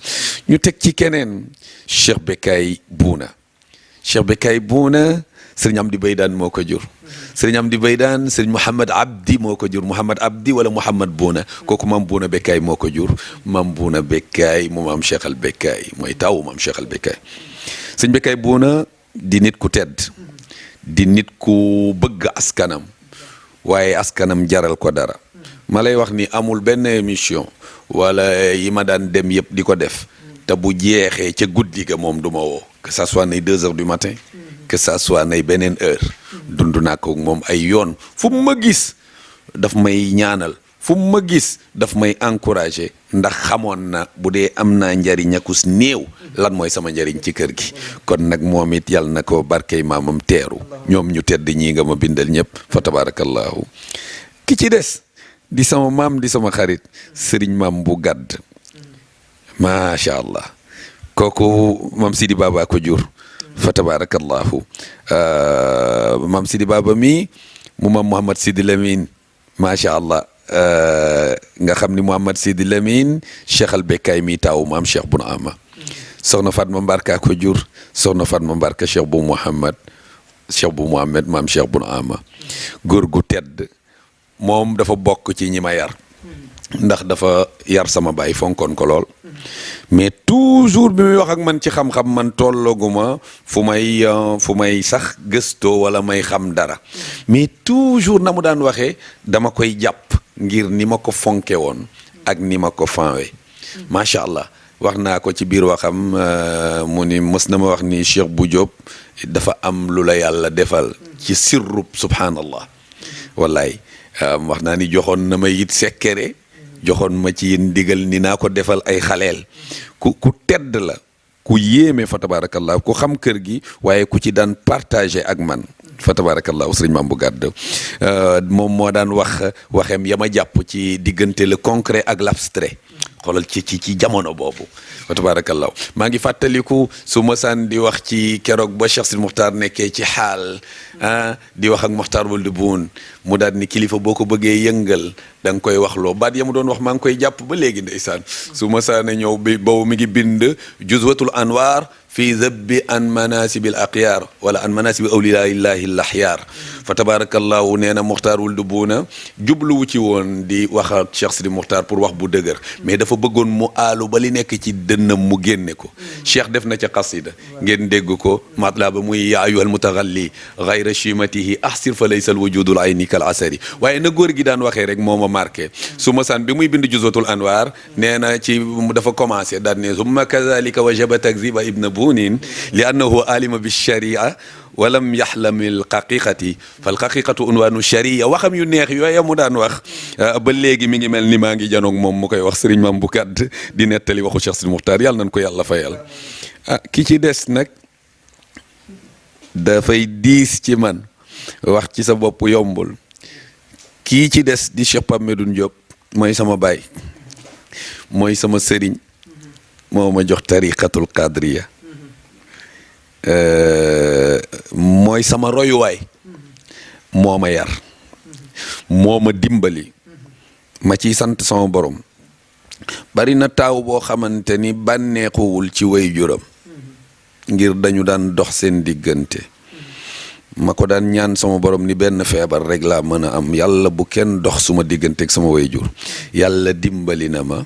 ñu teg ci keneen Cheikh Bekay Buuna sëriñ Amdi Baydaan moo ko jur sëriñ Amdi Baydaan sëriñ Mouhamad Abdi moo ko jur Mouhamad Abdi wala Mouhamad Buuna kooku maam Buuna Bekay moo ko jur maam Buuna Bekay mu maam Cheikh al Bekay mooy taw maam Cheikh al Bekay sëriñ Bekay Buuna di nit ku tedd di nit ku bëgg askanam waaye askanam jaral ko dara ma lay wax ni amul benn émission wala yi ma daan dem yëpp di ko def te bu jeexee ca guddi ga moom du ma woo que ça soit nay 2 heures du matin que ça soit nay beneen heure dund naa ko moom ay yoon fu mu ma gis daf may ñaanal fu mu ma gis daf may encouragé ndax xamoon na bu dee am naa njariñ akus néew lan mooy sama njariñ ci kër gi kon nag moom it yàlla na ko barkey maamam teeru ñoom ñu tedd ñii nga ma bindal ñëpp fa tabarakallahu ki ci des di sama maam di sama xarit sëriñ maam bu gàdd macha allah kooku maam Sidi Baba ko jur fa tabarakallahu maam Sidi Baba mi mu maam Mouhamad Sidi Lamine macha allah nga xam ni Mouhamad Sidi Lamine Cheikh al Bekay mi taaw maam Cheikh Bun Ama soxna Fatma Mbarka ko jur soxna Fatma Mbarka Cheikh bu Mouhamad maam Cheikh Bun Ama góor gu tedd moom dafa bokk ci ñi ma yar ndax dafa yar sama baay fonkoon ko lool mais toujours bi muy wax ak man ci xam-xam man tollooguma fu may sax gëstoo wala may xam dara mais toujours na mu daan waxee dama koy jàpp ngir ni ma ko fonke woon ak ni ma ko fanwe macha allah wax naa ko ci biir waxam mu ni mës na ma wax ni Cheikh bu Diop dafa am lu la yàlla defal ci sirrub subhanallah wallaay wax naa ni joxoon na ma it sekkere joxoon ma ci ndigal ni naa ko defal ay xaleel ku tedd la ku yéeme fa tabarakallah ku xam kër gi waaye ku ci daan partagé ak man fa tabarakallah sëriñ maam bu gàdd moom moo daan waxem ya ma jàpp ci diggante le concret ak l'abstrait xoolal ci jamono boobu wa tabarakallahu maa ngi fàttaliku su ma saan di wax ci keroog ba Cheikh Sidi Muxtaar nekkee ci xaal di wax ak Muxtaar Wuld Buun mu daal ni kilifa boo ko bëggee yëngal da nga koy wax loo baat ya mu doon wax maa ngi koy jàpp ba léegi ndeysaan su ma saan a ñëw bi boobu mi ngi bind juzwatul anwar fi zabbi an manasibil aqyaar wala an manasibi awliyaillahi laxyaar fa tabarakallahu nee na Muxtaar Wuld Buuna jubluwu ci woon di wax ak Cheikh Sidi Muxtaar pour wax bu dëgër mais dafa bëggoon mu aalu ba li nekk ci dënnam mu génne ko Cheikh def na ca qasida ngeen dégg ko matla ba muy yaa ayyuhal mutaxalli gayra chimatihi ahsir fa laysa al wujudul ayni kal asari waaye na góor gi daan waxee rek moo ma marqué su ma saan bi muy bind juzwatul anwar nee na ci dafa commencé daan ne summa kazalika wajaba takziba ibna buunin li annahu alima bi sharia walam yaxlamil xaqiqati fal xaqiqatu unwaanu sharia waxam yu neex yooya mu daan wax ba léegi mi ngi mel ni maa ngi janoog moom mu koy wax sëriñ Maam bu Kadd di nettali waxu Cheikh Sidi Muxtaar yàlla nañ ko yàlla fayal ki ci des nag dafay diis ci man wax ci sa bopp yombul kii ci des di Cheikh Pape Medoune Diop mooy sama baay mooy sama sëriñ moo ma jox tariqatul qadriya mooy sama royuwaay moo ma yar moo ma dimbali ma ciy sant sama borom bari na taaw boo xamante ni bànneexuwul ci way juram ngir dañu daan dox seen diggante ma ko daan ñaan sama borom ni benn feebar rek laa mën a am yàlla bu kenn dox suma digganteeg sama way jur yàlla dimbali na ma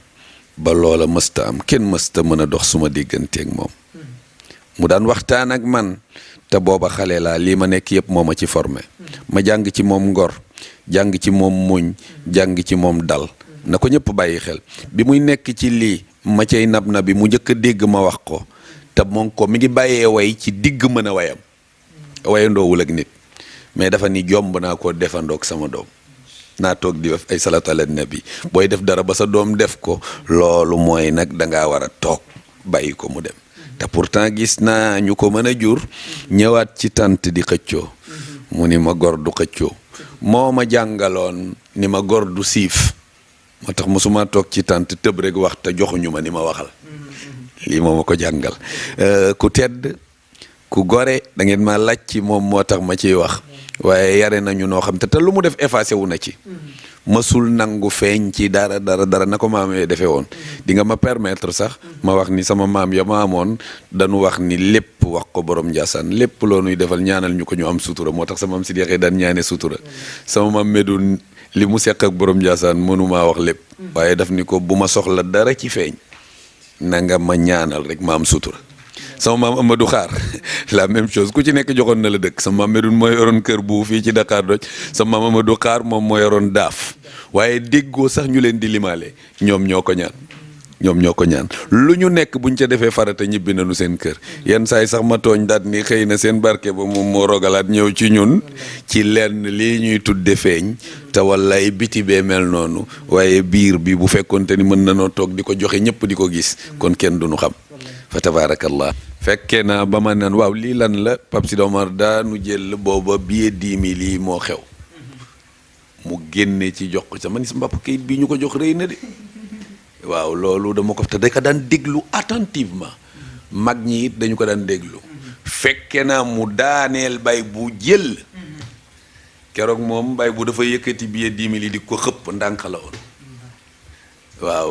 ba loola mësta am kenn mësta mën a dox suma digganteeg moom mu daan waxtaan ak man te booba xale laa lii ma nekk yëpp moo ma ci formé ma jàng ci moom ngor jàng ci moom muñ jàng ci moom dal na ko ñëpp bàyyi xel bi muy nekk ci lii ma cay nab na bi mu njëkk a dégg ma wax ko te moom ko mi ngi bàyyee way ci digg mën a wayam wayandoowul ak nit mais dafa ni jomb naa ko defandoog sama doom naa toog di def ay salatu ala nabi booy def dara ba sa doom def ko loolu mooy nag dangaa war a toog bàyyi ko mu dem te pourtant gis naa ñu ko mën a jur ñëwaat ci tant di xëccoo mu ni ma gor du xëccoo moo ma jàngaloon ni ma gor du siif moo tax mosuma toog ci tant tëb rek wax te joxuñu ma ni ma waxal lii moo ma ko jàngal ku tedd ku gore da ngeen ma laaj ci moom moo tax ma ciy wax waaye yare nañu noo xam te lu mu def effacé wu na ci mësul nangu feeñ ci dara na ko maam yee defee woon di nga ma permettre sax ma wax ni sama maam ya ma amoon dañu wax ni lépp wax ko borom Ndiassane lépp loo nuy defal ñaanal ñu ko ñu am sutura moo tax sama maam si deexee daan ñaane sutura sama maam Medoune li mu seq ak borom Ndiassane mënumaa wax lépp waaye daf ni ko bu ma soxla dara ci feeñ na nga ma ñaanal rek ma am sutura sama maam Amadou Xaar la même chose ku ci nekk joxoon na la dëkk sama maam Medoune moo yoroon kër bu fii ci Dakar doj sama maam Amadou Xaar moom moo yoroon daaf waaye déggoo sax ñu leen di limaale ñoom ñoo ko ñaan lu ñu nekk buñ ca defee farata ñibbi nañu seen kër yenn saa yi sax ma tooñ daat ni xëy na seen barke ba moom moo rogalaat ñëw ci ñun ci lenn lii ñuy tudde feeñ te wallaay biti bee mel noonu waaye biir bi bu fekkonte ni mën nanoo toog di ko joxe ñëpp di ko gis kon kenn duñu xam fa tabarakallah fekkee naa ba ma naan waaw lii lan la Pape Sidi Omar daanu jël booba billet 10 000 yi moo xew mu génne ci jox ko sama ni sa mbapp kayit bii ñu ko jox rëy na de waaw loolu dama ko te da ko daan déglu attentivement mag ñi it dañu ko daan déglu fekke naa mu daaneel bay bu jël keroog moom bay bu dafa yëkkati billet 10 000 yi di ko xëpp ndànk la woon waaw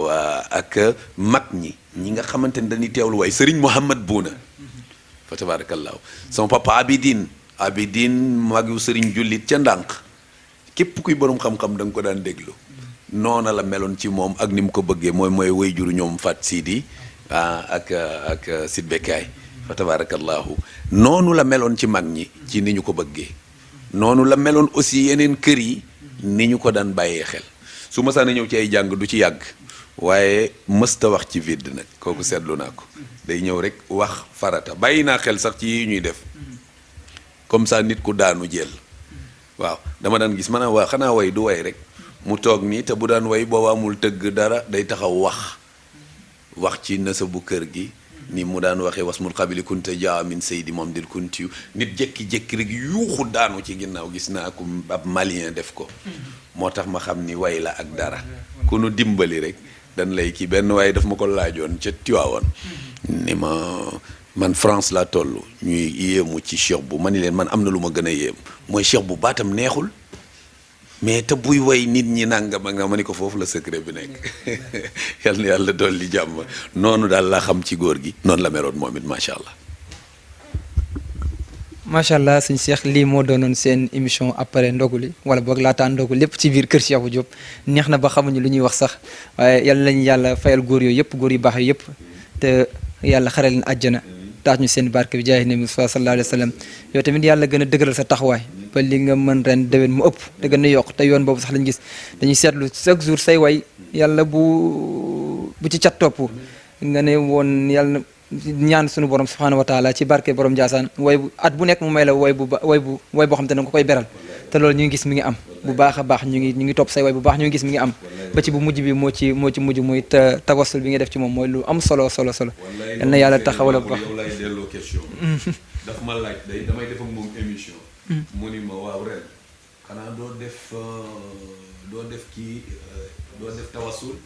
ak mag ñi nga xamante ni dañuy teewlu waaye Serigne Mouhamad Bouna fa tabarakallahu sama papa Abidine mag yu Serigne jullit ca ndànk képp kuy borom xam-xam da nga ko daan déglu noona la meloon ci moom ak ni mu ko bëggee mooy way juru ñoom Fat Sidi ak Sid Bekaay fa tabarakallahu noonu la meloon ci mag ñi ci ni ñu ko bëggee noonu la meloon aussi yeneen kër yi ni ñu ko daan bàyyee xel su ma saana ñëw ci ay jàng du ci yàgg waaye mësta wax ci vide nag kooku seetlu naa ko day ñëw rek wax farata bàyyi naa xel sax ci yi ñuy def comme ça nit ku daanu jël waaw dama daan gis maanaam waa xanaa way du way rek mu toog nii te bu daan way booba amul tëgg dara day taxaw wax ci nasa bu kër gi ni mu daan waxee wasmul xabili kunta jaa min saydi moom dil kuntiyu nit jékki-jékki rek yuuxu daanu ci ginnaaw gis naa ko ab malien def ko moo tax ma xam ni way la ak dara ku nu dimbali rek dañ lay kii benn waaye daf ma ko laajoon ca Tiwaawoon ni ma man France laa toll ñuy yéemu ci cheikh bu ma ni leen man am na lu ma gën a yéem mooy cheikh bu baatam neexul mais te buy way nit ñi nangam ak nga ma ni ko foofu la secret bi nekk yal na yàlla dolli jàmm noonu daal laa xam ci góor gi noonu la meroon moom it macha allah. macha allah sëñ Cheikh lii moo doonoon seen émission après ndogu li wala boog laataan ndogu lépp ci biir kër Cheikhou Diop neex na ba xamuñu lu ñuy wax sax waaye yàlla lañu yàlla fayal góor yooyu yëpp góor yu baax yooyu yëpp te yàlla xaral leen àjjana tax ñu seen barke bi jaay nabi sallallahu alayhi wa sallam yow tamit yàlla gën a dëgëral sa taxawaay ba li nga mën ren déwén mu ëpp te gën a yokk te yoon boobu sax lañu gis dañuy seetlu chaque jour say way yàlla bu ci cat topp nga ne woon yàlla ñaan suñu borom subhanahu wa taala ci barke borom Ndiassane way bu at bu nekk mu may la way boo xam te ne nga koy beral te loolu ñu ngi gis mi ngi am bu baax a baax ñu ngi topp say way bu baax ñu ngi gis mi ngi am ba ci bu mujj bi moo ci mujj muy tawassul bi nga def ci moom mooy lu am solo yal na yàlla taxawal bu baax yow lay delloo question daf ma laaj damay def ak moom émission mu ni ma waaw ren xanaa doo def tawassul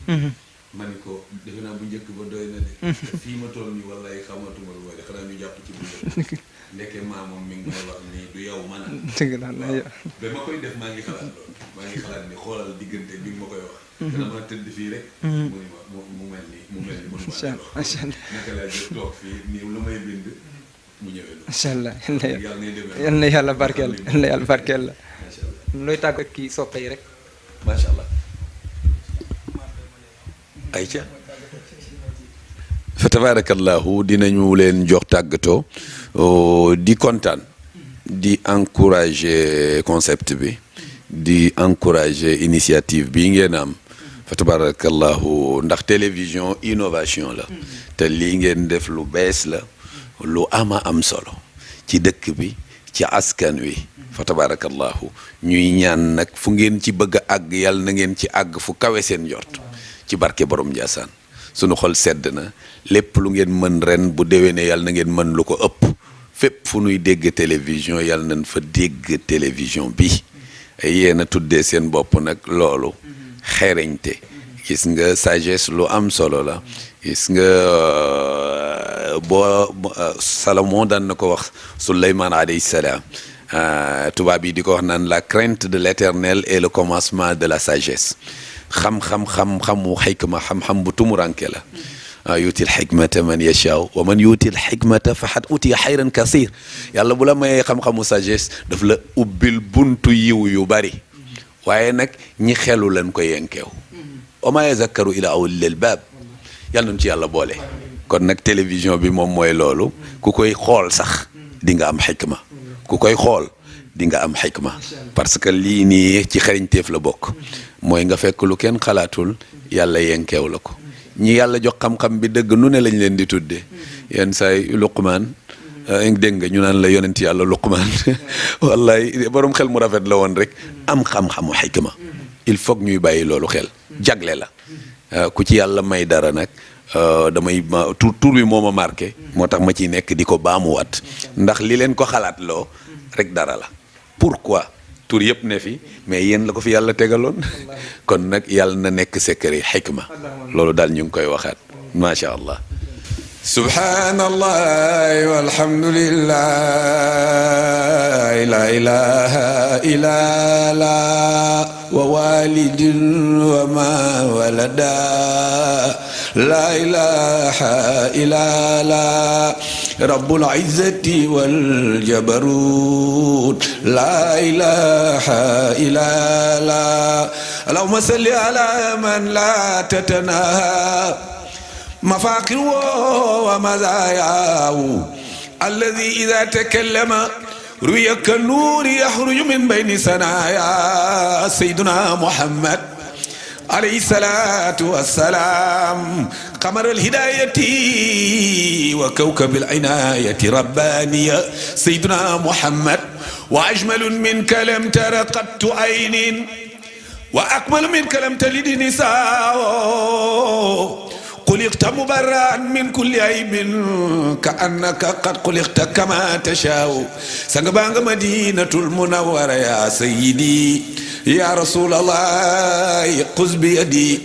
ma ni ko defe naa bu njëkk ba doy na de te fii ma toll nii wallaay xamatuma lu may de xanaa ñu jàpp ci bu njëkk ndekke maa moom mi ngi may wax nii du yow man dëgg la ba ma koy def maa ngi xalaat loolu maa ngi xalaat ni xoolal diggante bi ma koy wax dana mën a tëdd fii rek mu ni ma mu mel ni mënu ma wax naka laa jël toog fii nii lu may bind mu ñëwee loolu macha allah yal na yàlla barkeel la looy tàgg ak kii soppe yi rek macha allah ayca fa tabarakallahu dinañu leen jox tàggatoo di kontaan di encourager concept bi di encourager initiative bi ngeen am fa tabarakallahu ndax télévision innovation la te lii ngeen def lu bees la lu am solo ci dëkk bi ci askan wi fa tabarakallahu ñuy ñaan nag fu ngeen ci bëgg a àgg yàlla na ngeen ci àgg fu kawe seen njort ci barke borom Ndiassane sunu xol sedd na lépp lu ngeen mën ren bu déwénee yàlla na ngeen mën lu ko ëpp fépp fu nuy dégg télévision yàlla nañ fa dégg télévision bi yéen a tuddee seen bopp nag loolu xereñte gis nga sagesse lu am solo la gis nga Salomon daan na ko wax Souleymane alayhi salaam tubaab yi di ko wax naan la crainte de l'éternel est le commencement de la sagesse xam-xamu xikma xam-xam bu tumuranke la yuutil xikmata man yashaa wa man yuutil xikmata faqad utiya xayran kasir yàlla bu la mayee xam-xamu sagesse daf la ubbil buntu yiw yu bari waaye nag ñi xelu leen ko yenkeew wa maa yazakkaru illa ulul albaab yàlla nañu ci yàlla boole kon nag télévision bi moom mooy loolu ku koy xool sax di nga am xikma ku koy xool di nga am xikma parce que lii nii ci xarañteef la bokk mooy nga fekk lu kenn xalaatul yàlla yenkeew la ko ñi yàlla jox xam-xam bi dëgg nu ne lañ leen di tudde yenn saay Luqmaan dégg nga ñu naan la yonent yàlla Luqmaan wallaay borom xel mu rafet la woon rek am xam-xamu xikma il faut que ñuy bàyyi loolu xel jagle la ku ci yàlla may dara nag damay tur bi moo ma marqué moo tax ma ciy nekk di ko baamuwaat ndax li leen ko xalaat loo rek dara la pourquoi tur yëpp ne fi mais yéen la ko fi yàlla tegaloon kon nag yàlla na nekk secret xikma loolu daal ñu ngi koy waxaat macha allah subhanallah walhamdulillah la ilaha illa allah wa walidin wa ma walada la ilaha illa allah rabbul izzati wal jabarut la ilaha illa allah allahumma salli ala man la tatanaha مفاخر ومزاياه الذي إذا تكلم روي كالنور يخرج من بين ثنايا سيدنا محمد عليه الصلاة والسلام قمر الهداية وكوكب العناية ربانية سيدنا محمد وأجمل منك لم تر قط عين وأكمل منك لم تلد نساء خلقت مبرأ من كل عيب كأنك قد خلقت كما تشاء سنغبانغ مدينة المنورة يا سيدي يا رسول الله خذ بيدي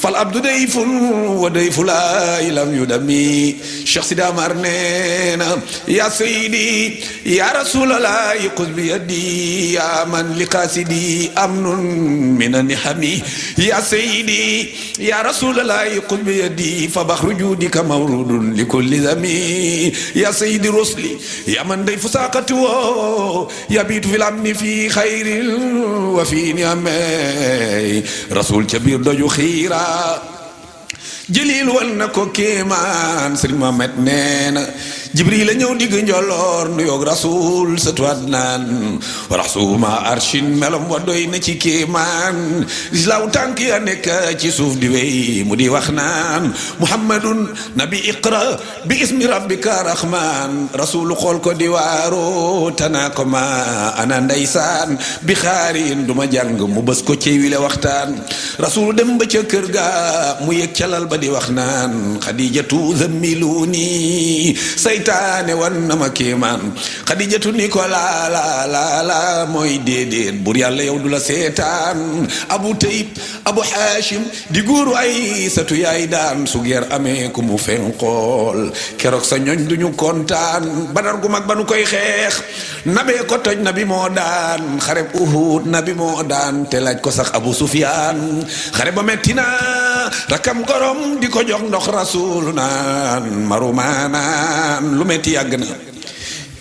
fal abdu dayfun wa dayfu laa lam yudami Cheikh Sidi Amar nee na ya sayyidi ya rasulallah xuz bi yadi ya man li qasidi amnun min nihami ya sayyidi ya rasulallah xuz bi yadi fa bahru judika mawrudun li kulli zami ya sayyidi rusli ya man dayfu saqati wo yabitu fil amni fi khairin wa fi ni'ami rasul kabir doju khira jëlil wal na ko kéemaan sëriñ Mohamed nee na jibril la ñëw digg njoloor nu yoog rasul sa tuwaat naan raxsuma arshin melam wa doy na ci kéemaan islaaw tànk ya nekk ci suuf di wey mu di wax naan muhammadun nabi iqra bi ismi rabbika rahman rasul xool ko di waaro tanaa ko ma ana ndeysaan bi xaarin duma jàng mu bës ko ci wile waxtaan rasul dem ba ca kër ga mu yëg calal ba di wax naan xadijatu zammiluni saytaane wan na ma kéemaan xadijatu ni ko la mooy déedéet bur yàlla yow du la seetaan abu tayib abu hashim di góoru ay satu yaay daan su geer amee ku mu fenqool keroog sa ñoñ duñu kontaan badar gu mag ba nu koy xeex nabee ko toj nabi moo daan xareb uhud nabi moo daan te laaj ko sax abu sufyaan xare ba metti na rakam gorom di ko jox ndox rasul naan marumaanaan lu metti yàgg na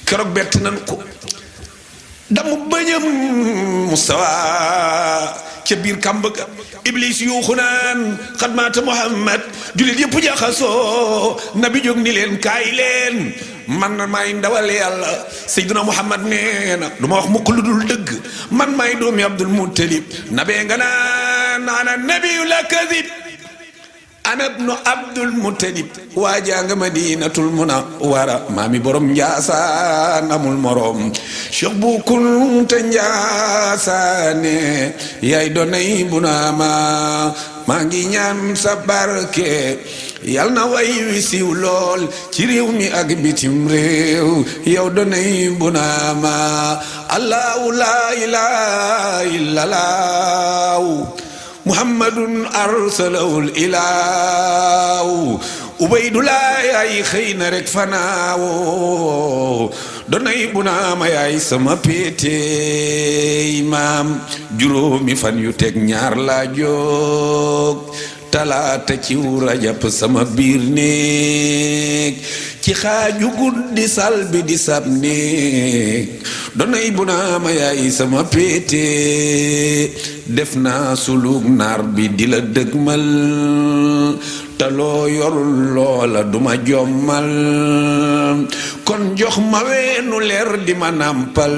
keroog bett nan ko damu bañam mustawa ca biir kàmb ga iblis yuuxu naan xadmaata muhammad jullit yëpp jaxasoo nabi jóg ni leen kaay leen man maay ndawal yàlla seydina muhammad nee na du ma wax mukk lu dul dëgg man maay doomi abdul muttalib nabee nga naan ana nabiyu la kadib ana ibnu abdul muttalib waajaa nga madinatul munawwara maami borom njaasaan amul morom cheikh bu kunta njaasaane yaay doonay bu naama maa ngi ñaan sa barke yal na way wi siiw lool ci réew mi ak bitim réew yow doonay bu naama allahu laa ilaaha illallah muhammadun arsalahul ilaahu ubaydullah yaay xëy na rek fanaawo donay bu naama yaay sama péete maam juróomi fan yu teg ñaar laa jóg talaata ci rajab sama biir néeg ci xaaju guddi sal bi di sab néeg donay bu naama yaay sama péete def naa suluk naar bi di la dëgmal taloo yorul loola duma jommal kon jox ma weenu leer di ma nampal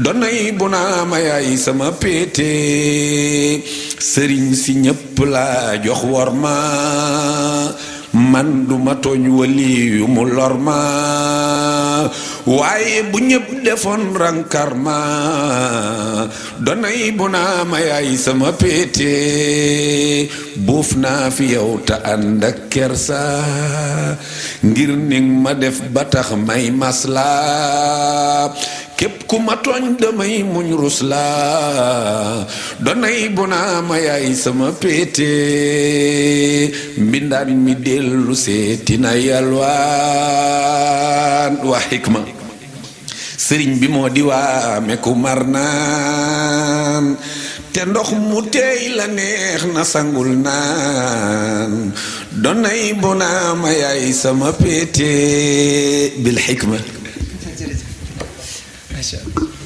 donay bu naama yaay sama péete sëriñ si ñëpp laa jox wor ma man duma tooñ wali yu mu lor ma waaye bu ñëpp defoon rankar ma donay bu naama yaay sama péete buuf naa fi yow ta ànd ak kersa ngir ni ma def ba tax may masla képp ku ma tooñ damay muñ rus la donay bu naama yaay sama péete mbindaan mi dellu seeti na yalwaan waa xikma sëriñ bi moo di waame ku mar naan te ndox mu teey la neex na sangul naan donay bu naama yaay sama péete bil xikma. Masha Allah.